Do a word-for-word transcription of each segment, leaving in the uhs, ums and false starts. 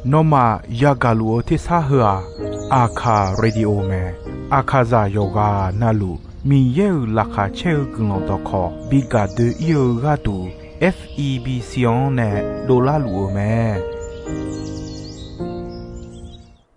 Nawmaf yagaq luf-eu tersar heu-aq, Aqkaq Radio mae. Aqkaqzaq yawqghaq navluf Miqyaer-euq laqkhaq caer-eu guiqlanq dawqkawq bi gaq doe-ir-eu gharduq, F E B C-anr nae dovlar luf-eu mae.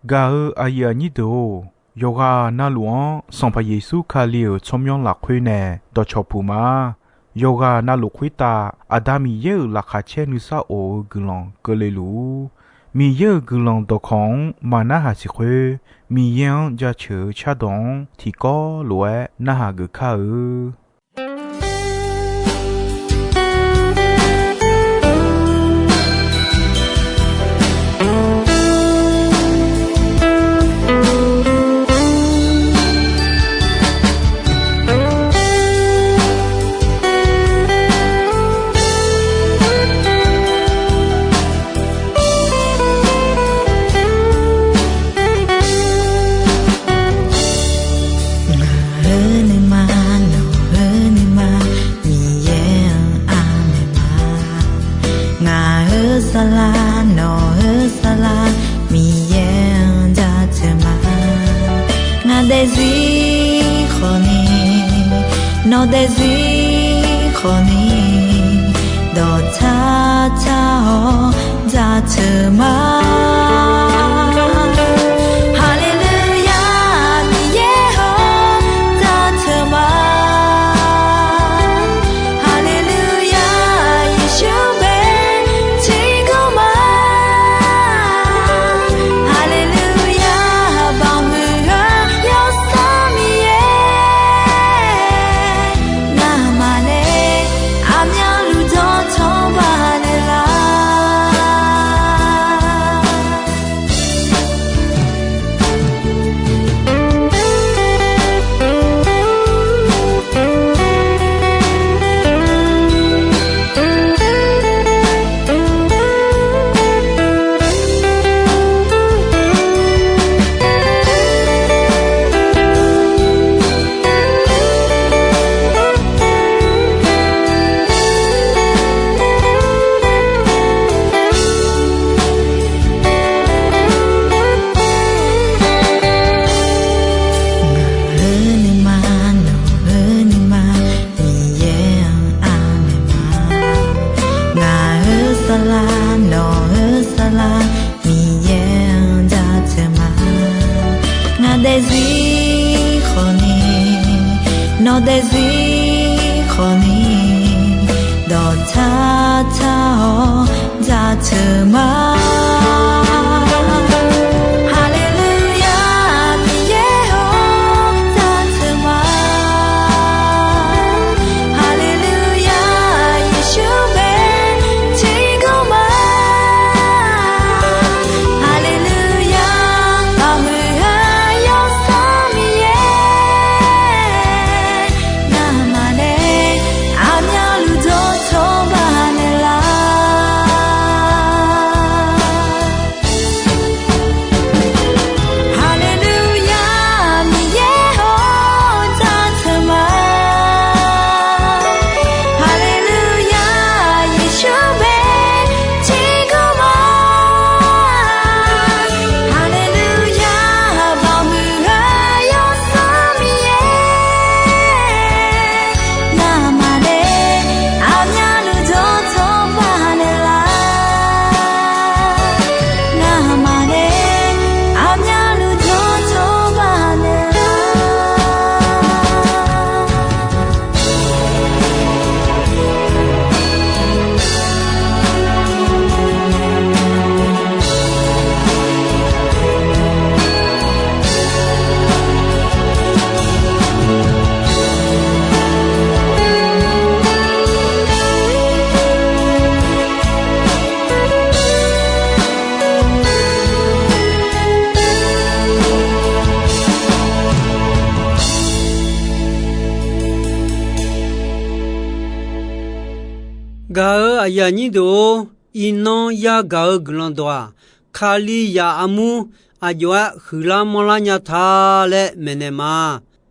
Gaq-eu aqyuif aqnyir deuq-or, yawqghaq navluf-anr Sanqpaq Yeqsur Kali-euq tsawrmyanr lafkhoer nae dawqcawq puq ma. Yawqghaq navluf khoertav Aqda Miqyaer-euq laqkhaq caer nuisar of-eu guiqlanq keuvle luf-ur. Miqyaer-euq guiqlanq dawqkawq-anr maqnarhaq siq khoer, Miqyaer-anr jaceuq-eu cardawq-anr tiqkawv lof-aer narhaq geuf kar-eu. Ngaq-euq nuima, nawq-euq nuima, Miqyaer-anr aqmaeq ma. Ngaq-euq saflar, nawq-euq saflar, Miqyaer-anr jaceuq ma. Ngaq daefzir khawfni, nawq daefzir khawfni, dawqtsar tsar-awr jaceuq ma. Haleluya, Miqyaer-or, jaceuq ma. Haleluya, Yeqsur bae tiqkawv ma. Haleluya, baqmuiq-eu Yawsanr Miqyaer, ngamaf nae aqmyanluf dawqtawvluf baqnaeq lar. Ngaq-euq nuima, nawq-euq nuima, Miqyaer-anr aqmaeq ma. Ngaq-euq saflar, nawq-euq saflar, Miqyaer-anr jaceuq ma. Ngaq daefzir khawfni, nawq daefzir khawfni, dawqtsar tsar-awr jaceuq ma. Haleluya, Miqyaer-or, jaceuq ma. Haleluya, Yeqsur bae tiqkawv ma. Haleluya, baqmuiq-eu Yawsanr Miqyaer, ngamaf nae aqmyanluf dawqtawvluf baqnaeq lar. Haleluya, Miqyaer-or, jaceuq ma. Haleluya, Yeqsur bae tiqkawv ma. Haleluya, baqmuiq-eu Yawsanr Miqyaer, ngamaf nae aqmyanluf dawqtawvluf baqnaeq lar. Ngamaf nae aqmyanluf dawqtawvluf baqnaeq lar. Gaq-eu aqyuif aqnyir deuq-or, iqnan yagaq-eu guiqlanq dawq-aq, Kalizaq armur aqjox-aer huiqlar manrlar nya ta laer maeqnaeq ma.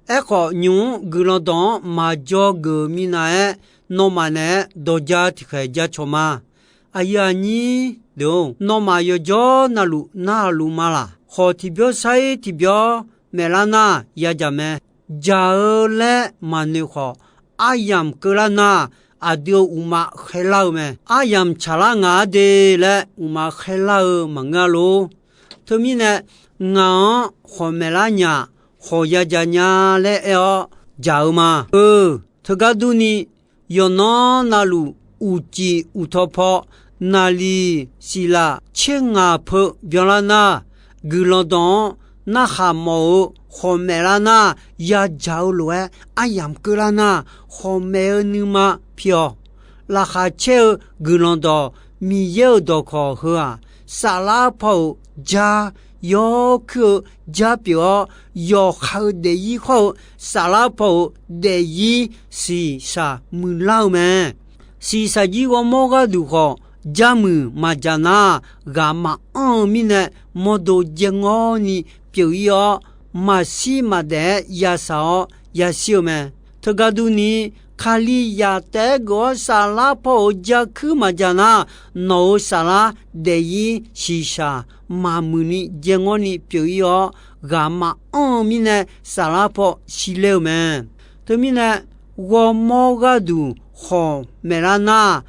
Aerkhawf, nymq-mr guiqlanq dawq-anr maqjawr geuf minav-aer, nawmaf naeq-aer dawq ja tiqkhaeq jacawq ma. Aqyuif aqnyir deuq-or, nawmaf yawqjawr navluf narhaq luf ma laq? Khawf, tiqbyawr sar-ir tiqbyawr maeflar nar yadzaq mae. Dzaq-eu laer maqnoeq khawf, aryamq keuvlar nar, aqdui-euq uqmaf khaerlar-eu mae. Aryamq tsaqlar ngaq-ar de laer uqmaf khaerlar-eu maqngeur-a lor. Teumirnae, ngaq-anr khawf maeflar nya, khawf yadzaq nya laer aer-awr dzaq-eu ma. Eu, teugar durni, yawqnan navluf uqcif uqtaw paw, naqliq siqlaq tser ngaq peu byanlar nar, guiqlanq dawq-anr narhaq mawf-eu khawf maeflar nar, yadzaq-eu lof-aer aryamq keuvlar nar, khawf maef-eu nuima pi-awq. Laqkhaq caer-eu guiqlanq dawq, Miqyaer-euq dawqkawq heu-aq, saflar paw-euq jar, yawkuir-eu jar pyeuf-awr, yawqha-eu daefzir khawr-eu saflar paw-euq daefzir shiqshaq muiqlar-eu mae. Shiqshaq jir ghawrmawr gharduq khawf, jarmuiq maqdzaq nar, ghaq maqanr-eu mirnae, mawrdo dzae ngawrni pyeuf-ir-awr, maqshir maqdaef-aer yashaq-awr yashir-eu mae. Teugar durni, Kalizaq taef-aer geuf-awr saflar paw-euq jakuir maqdzaq nar, nawq-euq saflar daefzir shiqshaq maqmuiq ni dzae ngawrni pyeuf-ir-awr, ghaq maqanr-eu mirnae saflar paw shirler-eu mae. Teumirnae, ghawrmawr gharduq khawf maeflar nar,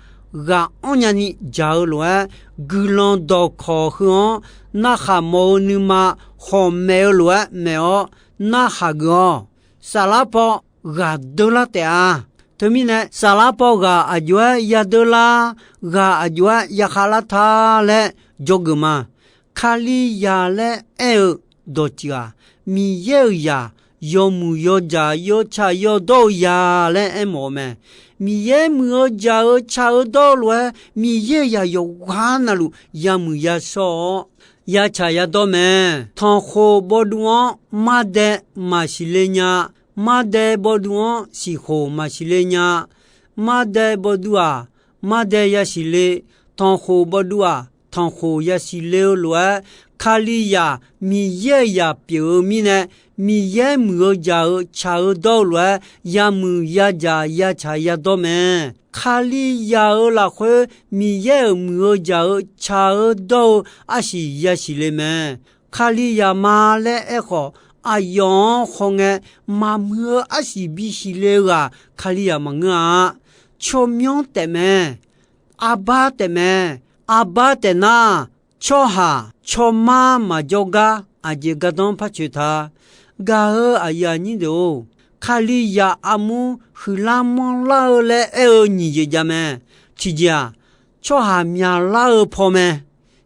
ghaq anr nyani dzaq-eu lof-aer, guiqlanq dawqkawq heu-anr narhaq mawf-eu nuima khawf maef-eu lof-aer maef-awr narhaq geuf-awq. Saflar paw ghaq deurlar taef-a. Teumirnae, saflar paw ghaq aqjox-aer yadeur lar, ghaq aqjox-aer yakhav lar ta laer dzawgeuf ma. Kalizaq laer aer-eu dawqtsuif-aq, Miqyaer-euq zaq, yawmuiq yawdzaq yawtsaq yawdawr-eu zaq laer aermawf-eu mae. Miqyaer muiq-eu dzaq-eu tsaq-eu dawr-eu lof-aer, Miqyaer-euq zaq yawqghaq navluf yamuiq yashawr-awr, yatsaq yadawr mae. Tanqkhoq bawvduv-anr mardae maqsiq le nya. Mardae bawvduv-anr siqkhoq maqsiq le nya. Mardae bawvduv-aq, mardae yasiq le. Tanqkhoq bawvduv-aq, tanqkhoq yasiq le-eu lof-aer, Kalizaq Miqyaer-euq zaq pyeuf-eu mirnae, Miqyaer muiq-eu dzaq-eu tsaq-eu dawr-eu lof-aer, yamuiq yadzaq yatsaq yadawr mae. Kalizaq-euq lafkhoer Miqyaer-euq muiq-eu dzaq-eu tsaq-eu dawr-eu arsiq yasiq le mae. Kalizaq ma laer aerkhawf, aqyawf-anr khawngae, maqmuiq-eu arsiq bisiq le-eu ghaq Kalizaq maqngeur-a. Tsawrmyanr taefmae. Arbar taefmae. Arbar taef nar, tsawrhaq tsawrmar maqjawr gar aqjeq gardanr par coeq ta. Gaq-eu aqyuif aqnyir deuq-or, Kalizaq armur huiqlar manrlar-eu laer aer-eu nyiq jeq jav mae. Tiqjeq-aq, tsawrhaq myaqlar-eu paw mae.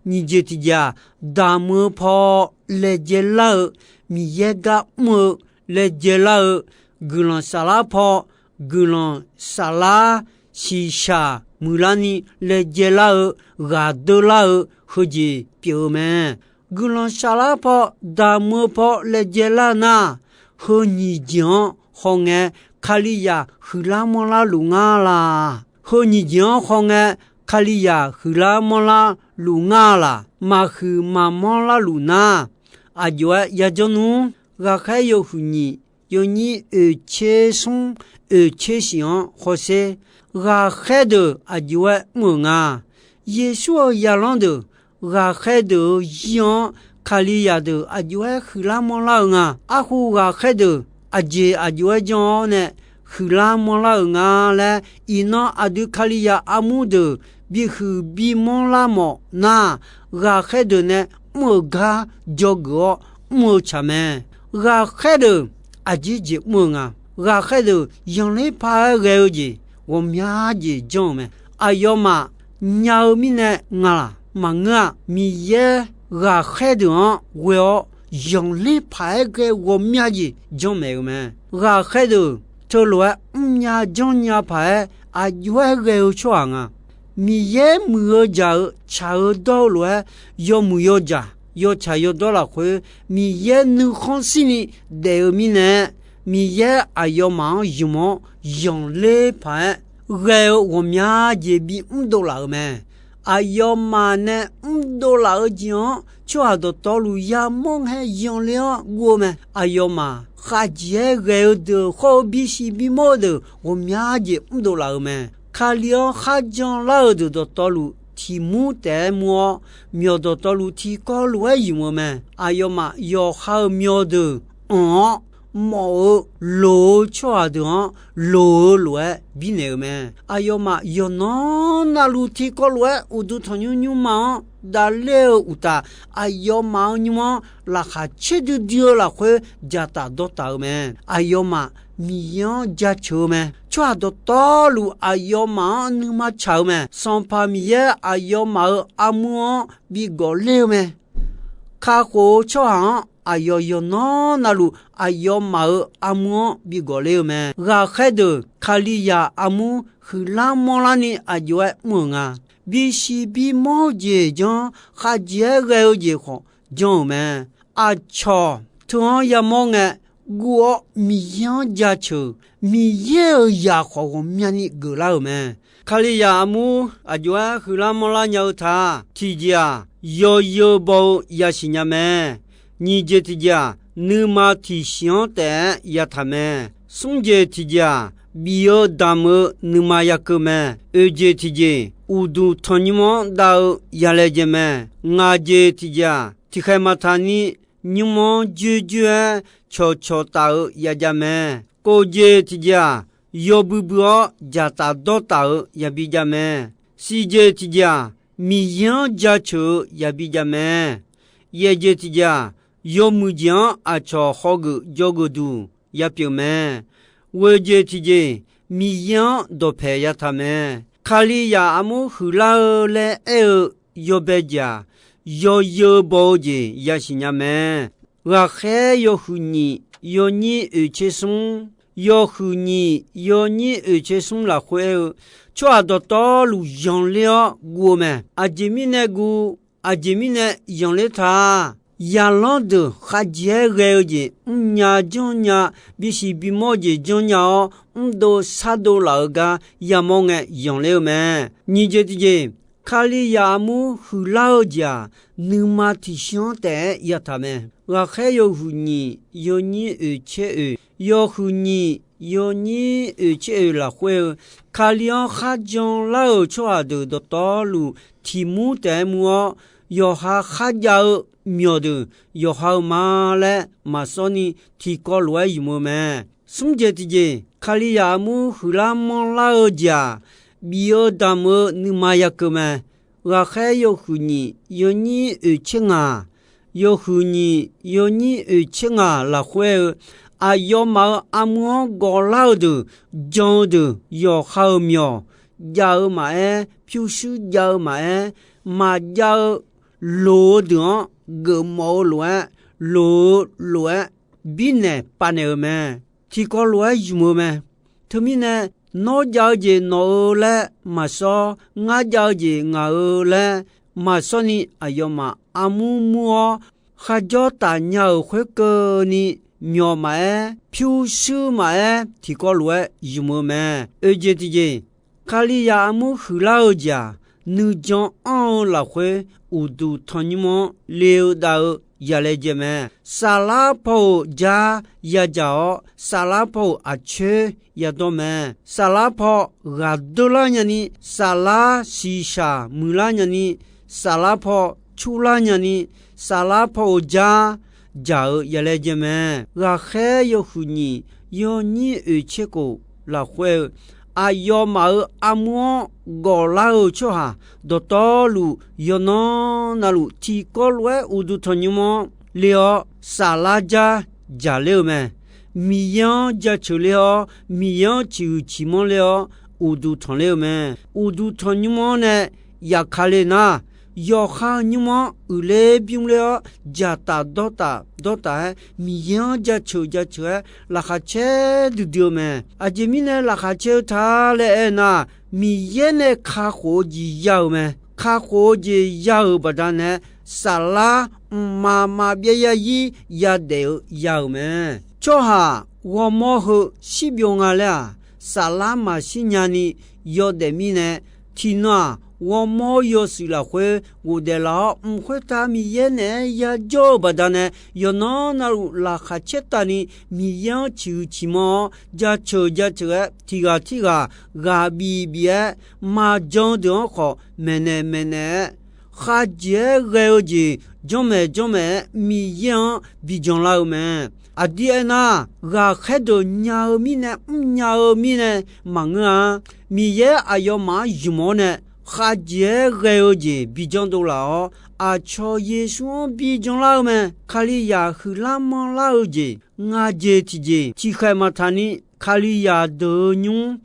Nyiq jeq tiqjeq-aq, damq-eu paw laejae lar-eu, Miqyaer gar mr-eu laejae lar-eu, guiqlanq saflar paw, guiqlanq saflar shiqshaq muiqlarni laejae lar-eu, ghaq deurlar-eu heujeq pyeuf-eu mae. Guiqlanq saflar paw, damq-eu paw laejae lar nar, heu nyiq jeq-anr khawngae, Kalizaq huiqlar manrlar luf nga laq? Heu nyiq jeq-anr khawngae, Kalizaq huiqlar manrlar luf nga laq? Maqhuiq maqmanr larluf nar, aqjox-aer yadzanr nmr. Ghaqkhaer yawhuiq nyiq, yawnyir oeq tser smr, oeq tser shif-anr hawsher. Ghaqkhaer deuq aqjox-aer mr-euq nga. Yeqsur-euq zaqlanr deuq, ghaqkhaer deuq-euq zir-anr Kalizaq deuq aqjox-aer huiqlar manrlar-eu nga. Arhu ghaqkhaer deuq aqjeq aqjox-aer janr-awr nae huiqlar manrlar-euq nga laer, iqnan aqdui Kalizaq armur deuq bihuiq bimanr lar mawf nar, ghaqkhaer deuq nae mr-euq gar dzawgeuf-awr mr-eu tsaq mae. Ghaqkhaer deuq aqjeq jeq mr-eu nga. Ghaqkhaer deuq zanqler paq-aer ghae-eu jeq ghawqmya jeq janr-eu mae. Aqyawfmaf nya-eu mirnae nga laq? Maqngeur-a. Miqyaer ghaqkhaer deuq-anr ghoe-awr zanqler paq-aer ghae ghawqmya jeq janrmaeq-eu mae. Ghaqkhaer deuq teulof-aer mrnya janrnya paq-aer aqjox-aer ghae-eu tsawrhaq nga. Miqyaer muiq-eu dzaq-eu tsaq-eu dawr-eu lof-aer, yawmuiq yawdzaq yawtsaq yawdawr lafkhoer, Miqyaer nuikhanr shirni daef-eu mirnae, Miqyaer aqyawfmaf-anr ymq-awr zanqler paq-aer ghae-eu ghawqmya jeq bimr dovlaf-euq mae. Aqyawfmaf nae mrdov laf-eu jeq-anr tsawrhaq dawqtawvluf yamawr ngae zanqler-awr guv-eu mae. Aqyawfmaf khavjeq-aer ghae-eu deuq khawr-eu bisiq bimawr-eu deuq ghawqmya jeq mrdov laf-euq mae. Kali-anr kharjan lar-eu deuq dawqtawvluf tiq mur taef-aer mur-awr, myawq dawqtawvluf tiqkawv lof-aer ymq-eu mae. Aqyawfmaf yawqha-euq myawq deuq anq-awr, mawf-eu loq-eu tsawrhaq deuq-anr loq-eu lof-aer birnaeq-euq mae. Aqyawfmaf yawqnan navluf tiqkawv lof-aer uqduq tanqnymr nymrma-anr davler-eu uqtaf, aqyawfmaf-euq nymr-anr laqkhaq caer duidui-eu lafkhoer dzaqtaf dawrtaf-eu mae. Aqyawfmaf Miqyaer-anr jaceuq-eu mae. Tsawrhaq dawqtawvluf aqyawfmaf-anr nuima tsaq-eu mae. Sanqpaq Miqyaer aqyawfmaf-euq armur-anr bi gawq ler-eu mae. Kakhof-eu tsawrhaq-anr aqyawf yawqnan navluf aqyawfmaf-euq armur-anr bi gawq ler-eu mae. Ghaqkhaer deuq Kalizaq armur huiqlar manrlarni aqjox-aer mr-euq nga. Bisiq bimawr-eu jeq janr, khavjeq-aer ghae-eu jeq khawf janr-euq mae. Aqcawq teu-anr yamawr ngae, guv-awr Miqyaer-anr jaceuq, Miqyaer-euq zaq khawf ghawqmyani geuflar-euq mae. Kalizaq armur aqjox-aer huiqlar manrlar nya-eu ta. Tiqjeq-aq, yawzeu baw-eu yasiq nya mae. Nyiq jeq tiqjeq-aq, nuima tiqsiq-anr taef-aer yataq mae. Smr jeq tiqjeq-aq, bif-eu damq-eu nuima yakeuv mae. Oeq jeq tiqjeq, uqduq tanqnymr-anr dav-eu yalaejae mae. Ngaq jeq tiqjeq-aq, tiqkhaeq maqtaq ni nymr-anr joerjoer-aer cawqcawq taf-eu yajav mae. Kov jeq tiqjeq-aq, yawbui bui-awr dzaqtaf dawrtaf-eu yabi jav mae. Siq jeq tiqjeq-aq, Miqyaer-anr jaceuq-eu yabi jav mae. Yaeq jeq tiqjeq-aq, yawmuiq jeq-anr aqcawq hawgeuf jawrgeuf duq yapyeuf mae. Ghoeq jeq tiqjeq, Miqyaer-anr dawqpaeq yataq mae. Kalizaq armur huiqlar-eu laer aer-eu yawbae jeq-aq, yawzeu baw-eu jeq yasiq nya mae. Ghaqkhaer yawhuiq nyiq yawnyir oeqtser smr, yawhuiq nyiq yawnyir oeqtser smr lafkhoer aer-eu, tsawrhaq dawqtawvluf yanqler-awr guv-eu mae. Aqjeq mirnae guv, aqjeq mirnae yanqler ta. Zaqlanr deuq khavjeq-aer ghae-eu jeq mrnya janrnya, bisiq bimawr-eu jeq janrnya-awr, mrdov shardov laf-euq gar yamawr ngae yanqler-eu mae. Nyiq jeq tiqjeq, Kalizaq armur huiqlar-eu jeq-aq, nuima tiqsiq-anr taef-aer yataq mae. Ghaqkhaer yawhuiq nyiq yawnyir oeqtser oeq, yawhuiq nyiq yawnyir oeqtser oeq lafkhoer-eu, Kali-anr kharjan lar-euq tsawrhaq deuq dawqtawvluf tiq mur taef-aer mur-awr, yawqha kharjav-eu myawq deuq yawqha-eu ma laer maqsawr ni tiqkawv lof-aer ymq-eu mae. Smr jeq tiqjeq, Kalizaq armur huiqlar manrlar-eu jeq-aq, bif-eu damq-eu nuima yakeuv mae. Ghaqkhaer yawhuiq nyiq yawnyir oeqtser ngaq, yawhuiq nyiq yawnyir oeqtser ngaq lafkhoer-eu, aqyawfmaf-euq armur-anr gawqlar-eu deuq, jan-eu deuq yawqha-euq myawq, jav-eu maqaer, pyurshuir jav-eu maqaer, maqjav-eu loq-eu deuq-anr geufmawf-eu lof-aer, loq-eu lof-aer birnaeq pavnaeq-eu mae. Tiqkawv lof-aer ymq-eu mae. Teumirnae, nawr jav-eu jeq nawq-eu laer maqsawr, ngar jav-eu jeq ngaq-eu laer maqsawr ni, aqyawfmaf armur mur-awr, kharjawr taf nya-euq khoerkeuvni, myawq maqaer, pyurshuir maqaer, tiqkawv lof-aer ymq-eu mae. Oeq jeq tiqjeq, Kalizaq armur huiqlar-eu jeq-aq, nuijan anr-eu lafkhoer uqduq tanqnymr-anr le-eu dav-eu yalaejae mae. Saflar paw-euq jar yadzaq-awr, saflar paw-euq aqcoer yadawr mae. Saflar paw ghaqdeur lar nyani, saflar shiqshaq muiqlar nyani, saflar paw curlar nyani, saflar paw-euq jar dzaq-eu yalaejae mae. Ghaqkhaer yawhuiq nyiq yawnyir oeqtser khof lafkhoer-eu, aqyawfmaf-euq armur-anr gawqlar-eu tsawrhaq dawqtawvluf, yawqnan navluf tiqkawv lof-aer uqduq tanqnymr-anr le-awr, saflar jar dzaqler-eu mae. Miqyaer-anr jaceuq ler-awr, Miqyaer-anr ciqhuiq ciqmanr ler-awr, uqduq tanqler-eu mae. Uqduq tanqnymr-anr nae yafkale nar, yawqha-eu nymr-anr uiqler bymr ler-awr, dzaqtaf dawrtaf dawrtaf-aer, Miqyaer-anr jaceuq jaceuq-aer laqkhaq caer duidui-eu mae. Aqjeq mirnae laqkhaq caer-eu ta laer aernar, Miqyaer nae kakhof-eu jeq ya-euq mae. Kakhof-eu jeq ya-euq baqdanae, saflar mqmaq maqbyav yarzir yadaef-eu ya-euq mae. Tsawrhaq ghawrmawr heu shirbyov nga laer-aq, saflar maqshir nyani yawdaef mirnae, tiqnan-aq, ghawrmawr yawshuif lafkhoer ghofdaef laf-awr, mq khoertav Miqyaer naeq-aer yajawr-eu baqdanae, yawqnan navluf laqkhaq caertavni Miqyaer-anr ciqhuiq ciqmanr-awr, jaceuq jaceuq-aer tiq ghaq tirghaq ghaq bif bif-aer, maqjan-eu deuq-anr khawf maeqnaeq maeqnaeq-aer, khavjeq-aer ghae-eu jeq janrmaeq janrmaeq-aer Miqyaer-anr bijan lar-eu mae. Aqdir aernar, ghaqkhaer deuq nya-eu mirnae, mrnya-eu mirnae maqngeur-a. Miqyaer aqyawfmaf-anr ymq-awr nae, khavjeq-aer ghae-eu jeq bijan dovlaf-awr, aqcawq Yeqsur-anr bijan lar-eu mae. Kalizaq huiqlar manrlar-eu jeq ngaq jeq tiqjeq tiqkhaeq maqtaqni, Kalizaq deuq-euq nymr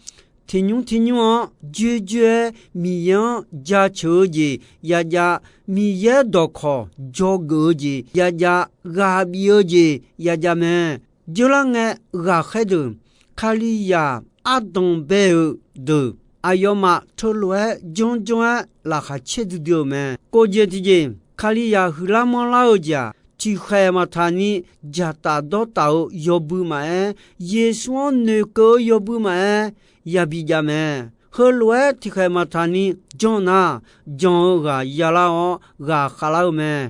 tiqnymr tiqnymr-anr joerjoer-aer Miqyaer-anr jaceuq-eu jeq yajav, Miqyaer dawqkawq dzawgeuf-eu jeq yajav, ghaq bif-eu jeq yajav mae. Dzeurlar ngae, ghaqkhaer deuq, Kalizaq ardanq bae-euq deuq, aqyawfmaf teulof-aer janrjanr-aer laqkhaq caer duidui-euq mae. Kof jeq tiqjeq, Kalizaq huiqlar manrlar-eu jeq-aq, tiqkhaeq maqtaqni dzaqtaf dawrtaf-eu yawbui maqaer, Yeqsur-anr noeqkeuv-eu yawbui maqaer, yabi jav mae. Heulof-aer tiqkhaeq maqtaqni janr nar, jan-eu ghaq yalar-awr ghaq khavlar-eu mae.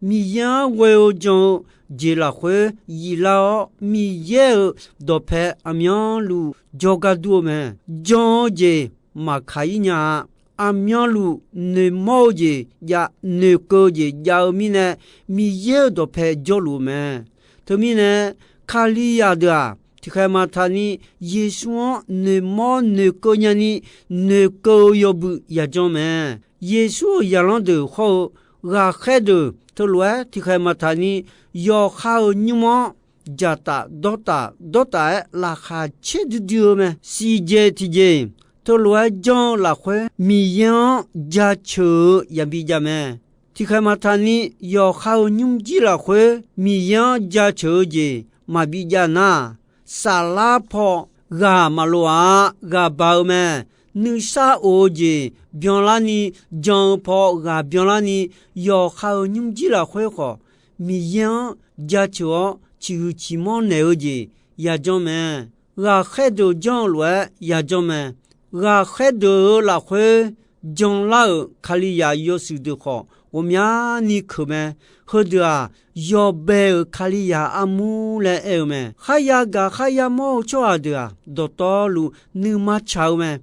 Miqyaer-anr ghoe-eu jan-eu jeq lafkhoer yiflar-awr, Miqyaer-euq dawqpae aqmyanluf jawrgar dur-eu mae. Jan-eu jeq maqkaq-ir nya-a. Aqmyanluf noeqmawr-eu jeq jav, noeqkeuv-eu jeq jav-eu mirnae, Miqyaer-euq dawqpae jawrluf-eu mae. Teumirnae, Kalizaq deuq-aq, tiqkhaeq maqtaqni Yeqsur-anr noeqmawr noeqkeuv nyani, noeqkeuv-eu yawbui yajanr mae. Yeqsur-euq zaqlanr deuq hawr-eu ghaqkhaer deuq teulof-aer tiqkhaeq maqtaqni, yawqha-euq nymr-anr dzaqtaf dawrtaf dawrtaf-aer laqkhaq caer duidui-eu mae. Siqjeq tiqjeq, teulof-aer janr-eu lafkhoer Miqyaer-anr jaceuq-eu yabi jav mae. Tiqkhaeq maqtaqni, yawqha-euq nymrjir lafkhoer Miqyaer-anr jaceuq-eu jeq maqbi jav nar, saflar paw ghaq maqlof-a. Ghaq baq-eu mae. Nuisar of-eu jeq byanlarni, jan-eu paw ghaq byanlarni, yawqha-euq nymrjir lafkhoer khawf, Miqyaer-anr jaceuq-awr ciqhuiq ciqmanr naeq-eu jeq yajanr mae. Ghaqkhaer deuq janr-eu lof-aer yajanr mae. Ghaqkhaer deuq-euq lafkhoer janlar-euq Kalizaq yawshuif deuq khawf, ghawqmyani keuq mae. Heudeuq-aq, yawbae-euq Kalizaq armur laer aer-eu mae. Kharya gaq kharya mawr-eu tsawrhaq deuq-aq, dawqtawvluf nuima tsaq-eu mae.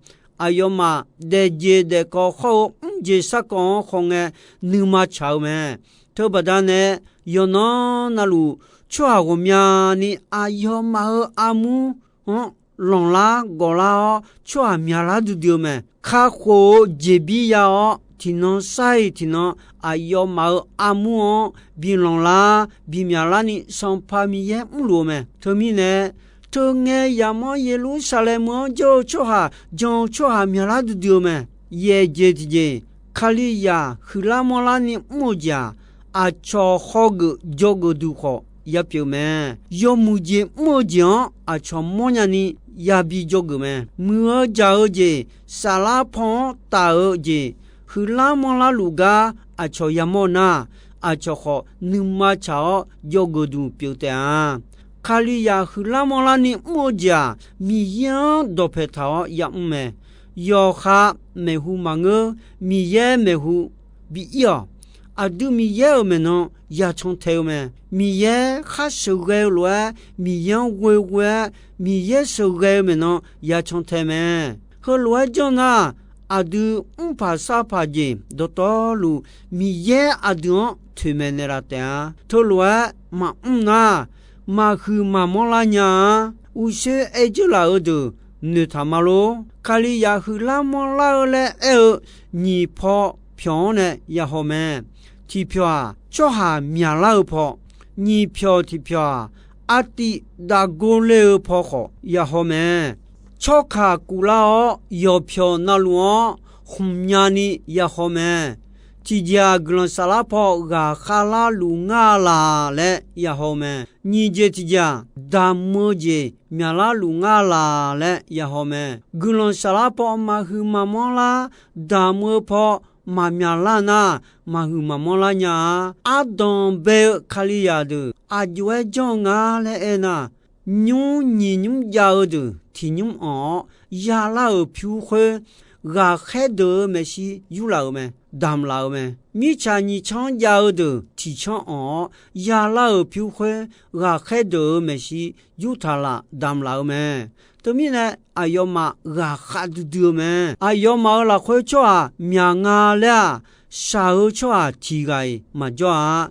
Aqyawfmaf daefjeq daefkawv khawr-eu mrjeq sarkawv-anr khawf ngae, nuima tsaq-eu mae. Teubaqda nae, yawqnan navluf tsawrhaq ghawqmyani aqyawfmaf-euq armur-anr lanqlar gawqlar-awr, tsawrhaq myaqlar duidui-eu mae. Kakhof-eu jeqbir ya-awr, tiqnan sar-iq tiqnan aqyawfmaf-euq armur-anr bi lanqlar, bi myaqlarni Sanqpaq Miqyaer mrluf-eu mae. Teumirnae, teungae yamawr Yeqlursaqlaeq meuq-anr jawr-eu tsawrhaq, jan-eu tsawrhaq myaqlar duidui-eu mae. Yaeq jeq tiqjeq, Kalizaq huiqlar manrlarni mr-eu jeq-aq, aqcawq hawgeuf dzawgeuf duq khawf yapyeuf mae. Yawmuiq jeq mr-eu jeq-anr aqcawq mawrnya ni yabi dzawgeuf mae. Muiq-eu jaq-eu jeq, saflar paw-anr taf-eu jeq, huiqlar manrlar luf gar aqcawq yamawr nar, aqcawq khawf nuima tsaq-awr dzawgeuf duq pyeuf taef-a. Kalizaq huiqlar manrlarni mr-eu jeq-aq, Miqyaer-anr dawqpaeq taq-awr yamr mae. Yawqha maeqhu maqngeur, Miqyaer maeqhu bi ir-awq. Aqdui Miqyaer-euq maeqnan yacan tae-eu mae. Miqyaer khar sheuqghae-eu lof-aer, Miqyaer-anr ghoeghoe-aer, Miqyaer sheuqghae-eu maeqnan yacan tae mae. Heulof-aer janr nar, aqdui mrpaq sarpaq jeq dawqtawvluf, Miqyaer aqdui-anr toeqmaeq naeqlaf taef-a. Teulof-aer maqmr nar, maqhuiq maqmanr lar nya-a. Uqshoe aer dzeurlaf-eu deuq noeqtaq ma lor. Kalizaq huiqlar manrlar-eu laer aer-eu nyiq paw pyawq-anr nae yahaw mae. Tiqpyawq-aq, tsawrhaq myaqlar-eu paw, nyiq pyawq tiqpyawq-aq, artiv dav gor ler-eu paw khawf yahaw mae. Tsawrkaq kuvlar-awr, yawqpyawq navluf-anr khmqmyani yahaw mae. Tiqjeq-aq, guiqlanq saflar paw ghaqkhav larluf ngar laq laer yahaw mae. Nyiq jeq tiqjeq-aq, damq-eu jeq myaqlar luf ngar laq laer yahaw mae. Guiqlanq saflar paw maqhuiq maqmanr lar, damq-eu paw maqmyaq lar nar, maqhuiq maqmanr lar nya-a. Ardanq bae-eu Kalizaq deuq aqjox-aer janr-eu nga laer aernar, nymr nyiq nymr jav-eu deuq tiq nymr anq-awr yalar-euq pyur khoer, ghaqkhaer deuq-euq maeqshi yurlaf-euq mae, damq laf-euq mae. Mirtsaq nyiq canr jav-eu deuq tiq canr anq-awr, yalar-euq pyur khoer ghaqkhaer deuq-euq maeqshi yurtaq laf damq laf-eu mae. Teumirnae, aqyawfmaf ghaqkhav duidui-eu mae. Aqyawfmaf-euq lafkhoer tsawrhaq myaq nga laer-aq, shaq-eu tsawrhaq tiq ghaq-iq maqjawr-a.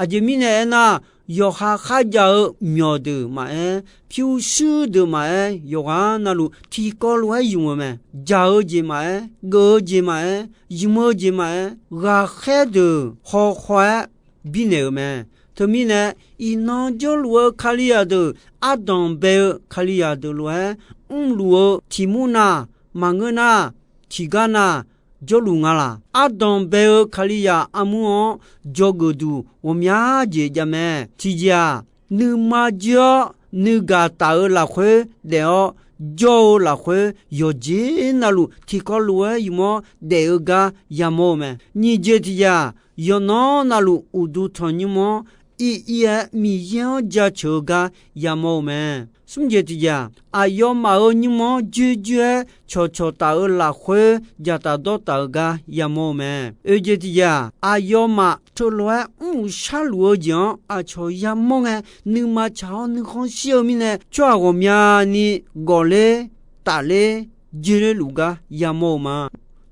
Aqjeq mirnae aernar, yawqha kharjav-eu myawq deuq maqaer, pyurshuir deuq maqaer, yawqghaq navluf tiqkawv lof-aer ymq-eu mae. Jaq-eu jeq maqaer, geuf-eu jeq maqaer, ymq-eu jeq maqaer, ghaqkhaer deuq khawkhaw-aer birnaeq-euq mae. Teumirnae, iqnan jawrluf-eu Kalizaq deuq, ardanq bae-eu Kalizaq deuq lof-aer mrluf-eu tiq mur nar, maqngeur nar, tiqgar nar, jawrluf nga laq. Ardanq bae-eu Kalizaq armur-anr dzawgeuf duq ghawqmya jeq jav mae. Tiqjeq-aq, nuima jir-awr nuigaq taf-eu lafkhoer daef-awr, jawr-eu lafkhoer yawqjeq navluf tiqkawv lof-aer ymq-awr daef-eu gar yamawr-eu mae. Nyiq jeq tiqjeq-aq, yawqnan navluf uqduq tanqnymr-anr ir ir-aer Miqyaer-anr jaceuq-eu gar yamawr-eu mae. Smr jeq tiqjeq-aq, aqyawfmaf-euq nymr-anr joerjoer-aer cawqcawq taf-eu lafkhoer dzaqtaf dawrtaf-eu gar yamawr-eu mae. Oeq jeq tiqjeq-aq, aqyawfmaf teulof-aer mr-euq sharluf-eu jeq-anr aqcawq yamawr ngae, nuima tsaq-awr nuikhanr shir-eu mirnae, tsawrhaq ghawqmyani gawfler, tafler, jerler luf gar yamawr-eu ma.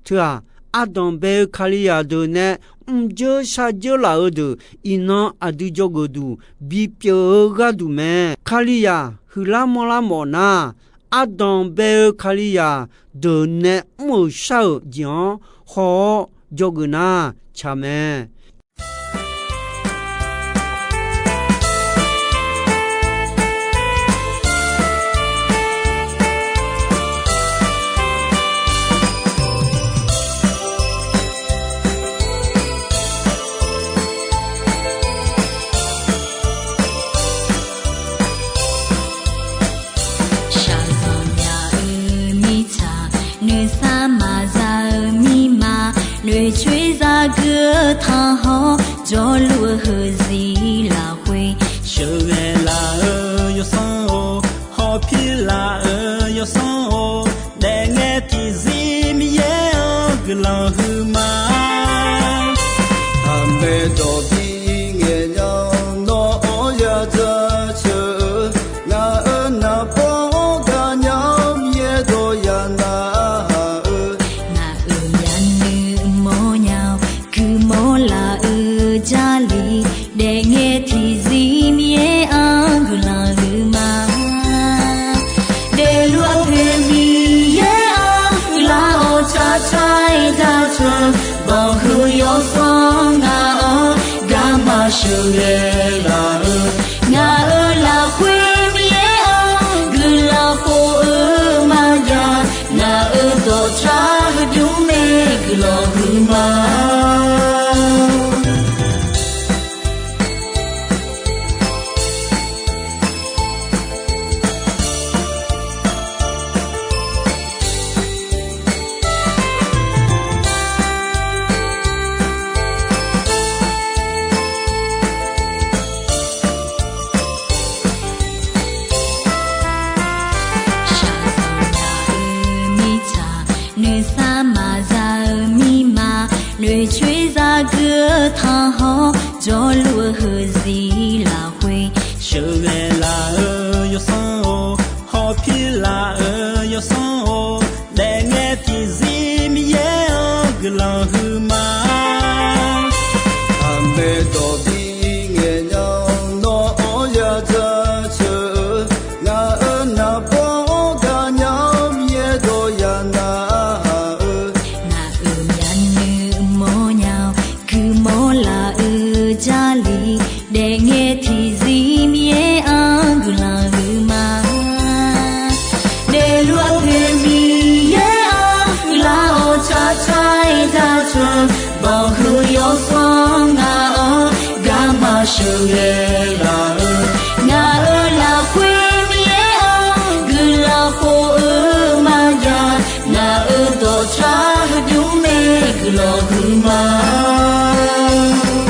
Teu-aq, ardanq bae-eu Kalizaq deuq nae mrjeur sharjeur laf-eu deuq, iqnan aqdui dzawgeuf duq bipyeuf-eu gharduq mae. Kalizaq huiqlar manrlar mawf nar, ardanq bae-eu Kalizaq deuq nae mr-euq shar-euq jeq-anr haw-awr dzawgeuf nar tsaq mae. Shaqzanq nya-eu mirtsaq, noeqsar maqza-eu mirma, noeqcoer zagui-eu tanqhawr, jawrluf-eu heuzir lafkhoer sheuqghae laf-eu yawsanr-or, hawpir laf-eu yawsanr-or, daefngae tiqzir Miqyaer-anr guiqlanq huiqma. Aqmaeq dawq bi ngaeq nya, nawr-awr ya jaceuq-eu, ngaq-euq naqbawr-anr gaqnya-awr, Miqyaer dawq ya narhaq-eu, ngaq-euq myavnuiv mawrnya-awr, guiqmawr laf-eu Jarlif, daefngae tiqzir Miqyaer-anr guiqlanq huiqma. Daefluf-eu poeq Miqyaer-anr guiqlanq-awr, tsaqtsaq-aer jaceuq-eu banqhuiq yawsanr ngaq-anr garma sheuqghae laf-eu, ngaq-euq lafkhoer Miqyaer-anr guiqlanq khof-eu maqjav, ngaq-euq dawqtsaq heudmr mae guiqlanq huiqma. Shaqzanq nya-eu mirtsaq, noeqsar maqza-eu mirma, noeqcoer zagui-eu tanqhawr, jawrluf-eu heuzir lafkhoer sheuqghae laf-eu yawsanr-or, hawpir laf-eu yawsanr-or, daefngae tiqzir Miqyaer-anr guiqlanq huiqma. Aqmaeq dawq bi ngaeq nya, nawr-awr ya jaceuq-eu, ngaq-euq naqbawr-anr gaqnya-awr, Miqyaer dawq ya narhaq-eu, ngaq-euq myavnuiv mawrnya-awr, guiqmawr laf-eu Jarlif, daefngae tiqzir Miqyaer-anr guiqlanq huiqma. Daefluf-eu poeq Miqyaer-anr guiqlanq-awr, tsaqtsaq-aer jaceuq-eu banqhuiq yawsanr ngaq-anr garma sheuqghae laf-eu, ngaq-euq lafkhoer Miqyaer-anr guiqlanq khof-eu maqjav, ngaq-euq dawqtsaq heudmr mae guiqlanq huiqma.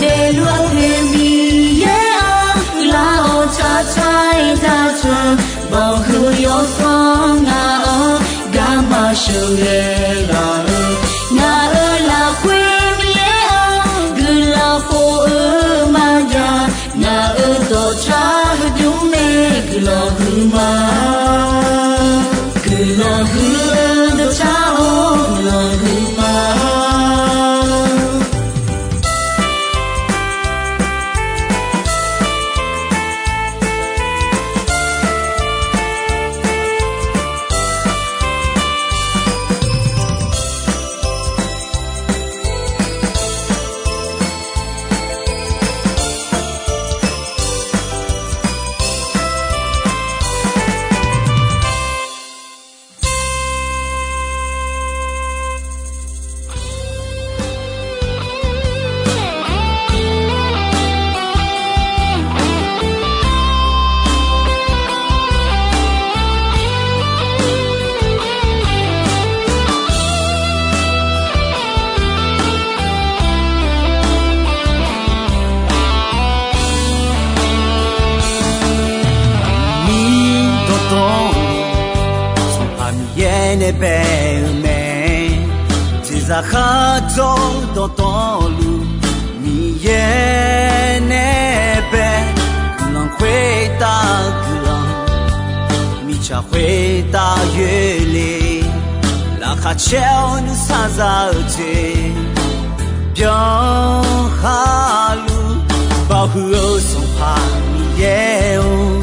Daefluf-eu poeq Miqyaer-anr guiqlanq-awr, tsaqtsaq-aer jaceuq-eu banqhuiq yawsanr ngaq-anr garma sheuqghae laf-eu, ngaq-euq lafkhoer Miqyaer-anr guiqlanq khof-eu maqjav. Ngaq-euq dawqtawvluf heudmr mae guiqlanq huiqma. Guiqlanq huiq-eu dawqtawvluf-anr guiqlanq huiqma. Mir dawqtawvluf, Sanqpaq Miqyaer nae bae-eu mae. Jeqzaq kharjawr-eu dawqtawvluf, Miqyaer nae bae. Guiqlanq khoertav guiqlanq, mirtsaq khoertav yoerle. Laqkhaq caer-awr nuisar za-eu jeq byan khaluf, baoq huiq-eu Sanqpaq Miqyaer-or,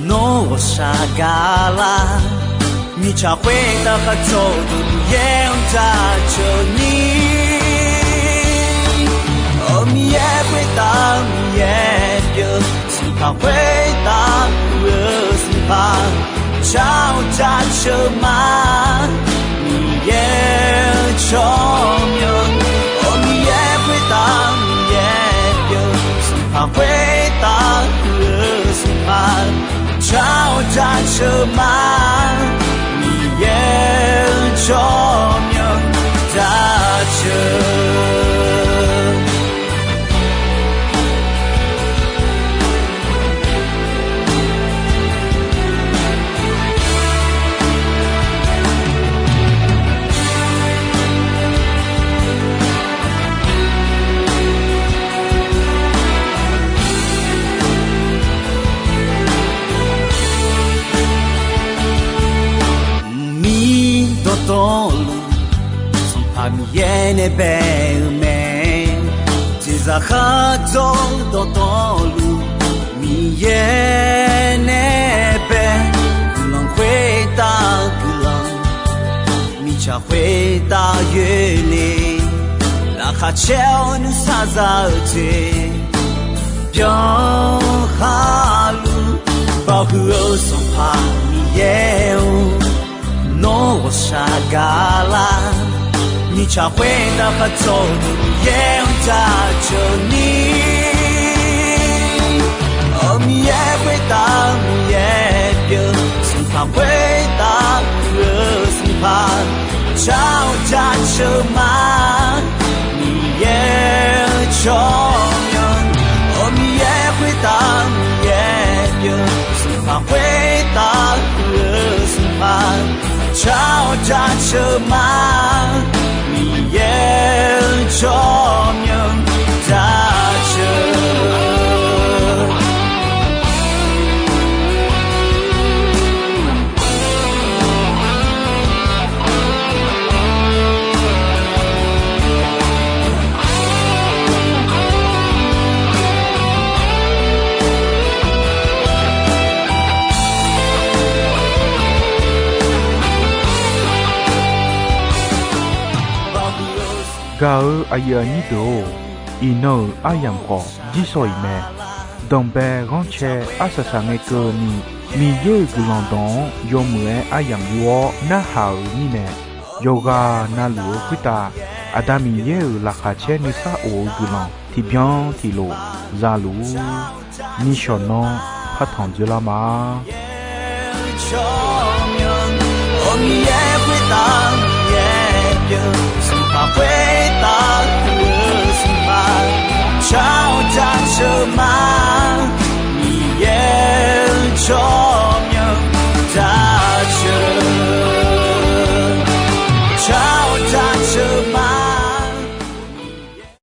nawr ghawqshaq gaqlar. Mirtsaq khoertav kharjawr-eu Miqyaer-anr jaceuq ni, Aqmiqyaer khoertav Miqyaer pyeuf, Sanqpaq khoertav puq-eu Sanqpaq, jar-awr jaceuq ma. Miqyaer-eu tsawrmyanr, Aqmiqyaer khoertav Miqyaer pyeuf, Sanqpaq khoertav puq-eu Sanqpaq, jar-awr jaceuq ma. Miqyaer-eu tsawrmyanr jaceuq. Mir dawqtawvluf, Sanqpaq Miqyaer nae bae-eu mae. Jeqzaq kharjawr-eu dawqtawvluf, Miqyaer nae bae. Guiqlanq khoertav guiqlanq, mirtsaq khoertav yoerle. Laqkhaq caer-awr nuisar za-eu jeq byan khaluf, baoq huiq-eu Sanqpaq Miqyaer-or, nawr ghawqshaq gaqlar. Mirtsaq khoertav kharjawr-eu Miqyaer-anr jaceuq ni, Aqmiqyaer khoertav Miqyaer pyeuf, Sanqpaq khoertav puq-eu Sanqpaq, jar-awr jaceuq ma. Miqyaer-eu tsawrmyanr, Aqmiqyaer khoertav Miqyaer pyeuf, Sanqpaq khoertav puq-eu Sanqpaq, jar-awr jaceuq ma. Miqyaer-eu tsawrmyanr jaceuq. Gaq-eu aqyuif aqnyir deuq-or, iqnan-euq aryamq khawf jirsawq iq mae. Danqbae ghanrcae arsaq saq ngae keuvni, Miqyaer-euq guiqlanq dawq-anr yawmuiq-aer aryamq yur-awr narhaq-euq mirnae, yawqghaq navluf-eu khoertav, Aqda Miqyaer-euq laqkhaq caer nuisar of-eu guiqlanq tiqbyan tiqlof za luf-ur. Nishawq nanr partanq dzoerlar ma. Aqmiqyaer khoertav Miqyaer pyeuf, Sanqpaq khoertav puq-eu Sanqpaq, jar-awr jaceuq ma.